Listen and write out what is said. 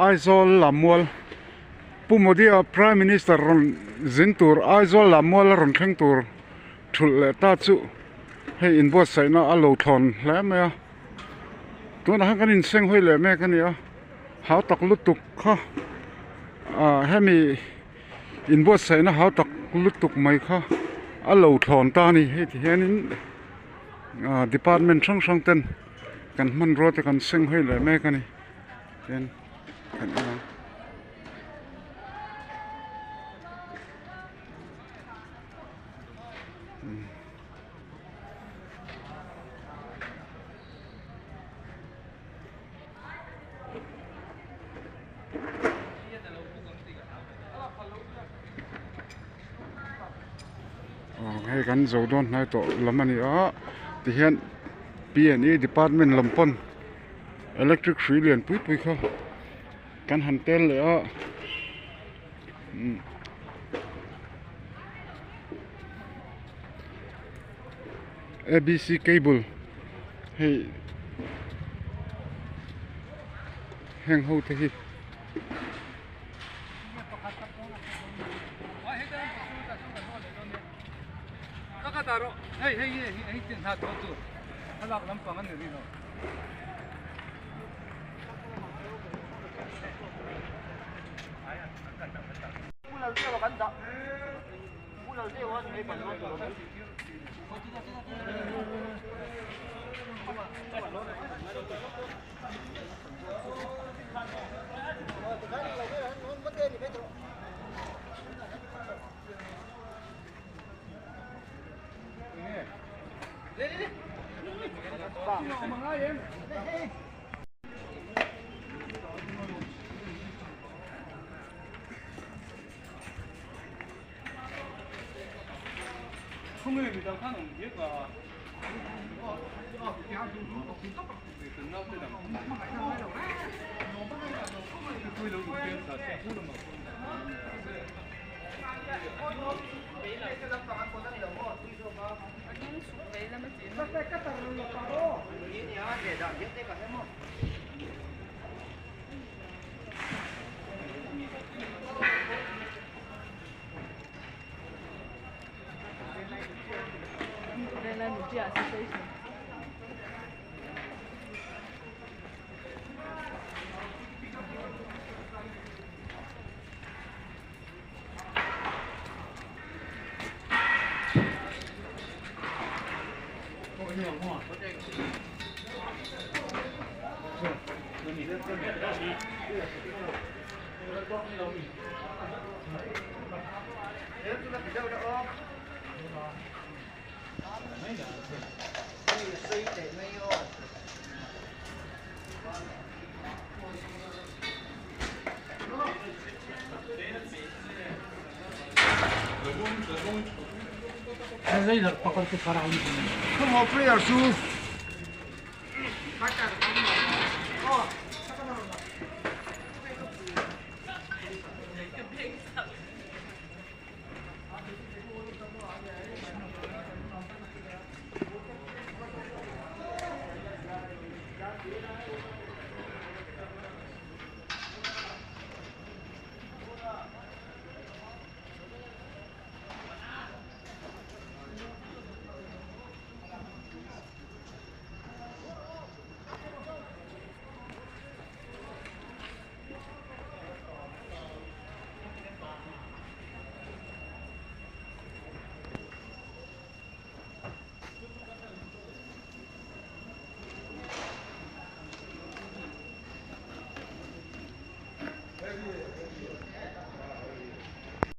Aizawl Lammual Pu Modi-a Prime Minister rawn zin tur Aizawl Lammual a rawn thleng tur thulh leh ta chu hei inbuatsaihna a lo thlawn hle mai a tunah hian kan inseng hawi leh mek a ni a hau tak lutuk kha ah hemi inbuatsaihna hau tak lutuk mai kha a lo thlawn ta a ni hei ti hianin ah department hrang hrang ten kan hmanrua te kan seng hawi leh mek a ni tian kan en ang. Hei kan zo dawn hnai tawh lam a ni a tihian P and E department lam pawn electric hrui lian pui pui kha kan han tel leh a A B C cable hei heng ho te hi.